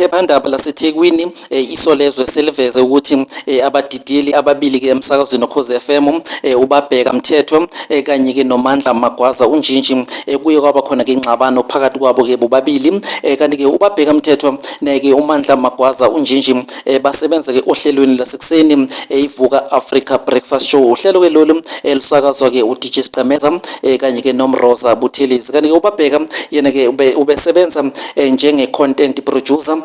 Iphephandaba laseThekwini Isolezwe seliveze ukuthi abadidiyeli ababili-ke emsakazweni Ukhozi FM uBabheka Mthethwa kanye-ke noMandla Magwaza uNjinji kuye kwaba khona-ke ingxabano phakathi kwabo-ke bobabili kanti-ke uBabheka Mthethwa naye-ke uMandla Magwaza uNjinji basebenza-ke ohlelweni lasekuseni iVuka Africa Breakfast Show. Uhlelo-ke lolu lusakazwa-ke uDJ Sgqemeza kanye-ke noMroza Buthelezi. Kanti-ke uBabheka yena-ke ubesebenza njenge-content producer,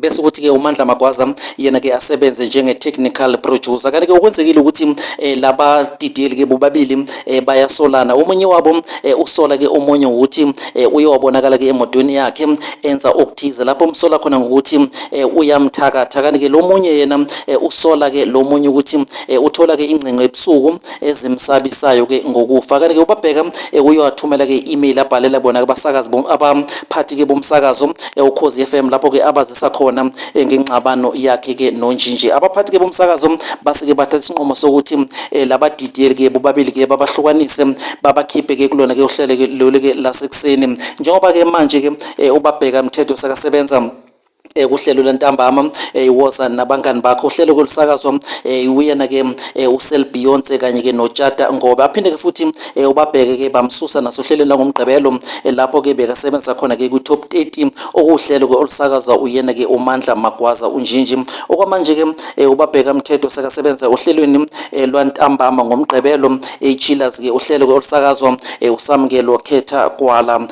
bese kuthi-ke uMandla Magwaza yena-ke asebenze njenge-technical producer. Kanti-ke okwenzekile ukuthi labadidiyeli-ke bobabili bayasolana. Omunye wabo usola-ke omunye ngokuthi uye wabonakala-ke emotweni yakhe enza okuthize, lapho umsola khona ngokuthi uyamthakatha. Kanti-ke lo munye yena usola-ke lo munye ukuthi uthola-ke ingcingo ebusuku ezimsabisayo-ke ngokufa. Kanti-ke uBabheka uye wathumela-ke i-email abhalela bona abasakazi abaphathi-ke bomsakazo Ukhozi FM, lapho-ke abazisa khona ngengxabano yakhe-ke noNjinji. Abaphathi-ke bomsakazo base-ke bathatha isinqumo sokuthi labadidiyeli-ke bobabili-ke babahlukanise, babakhiphe-ke kulona-ke uhlelo-ke lolu-ke lasekuseni. Njengoba-ke manje-ke uBabheka Mthethwa sekasebenza kuhlelo lwantambama iwoza nabangani bakho, uhlelo kolusakazwa uyena ke uSel Beyonce kanye ke noTshata Ngobe. Aphinde ke futhi uBabheke ke bamsusa nasohlelweni langomgqibelo lapho ke bekasebenza khona ke ku-Top 30, okuhlelo ke olusakazwa uyena ke uMandla Magwaza uNjinji. Okwamanje ke uBabheka Mthethwa sekasebenza ohlelweni lwantambama ngomgqibelo iChillers ke, uhlelo ke olusakazwa uSamkelo Khetha Kwala.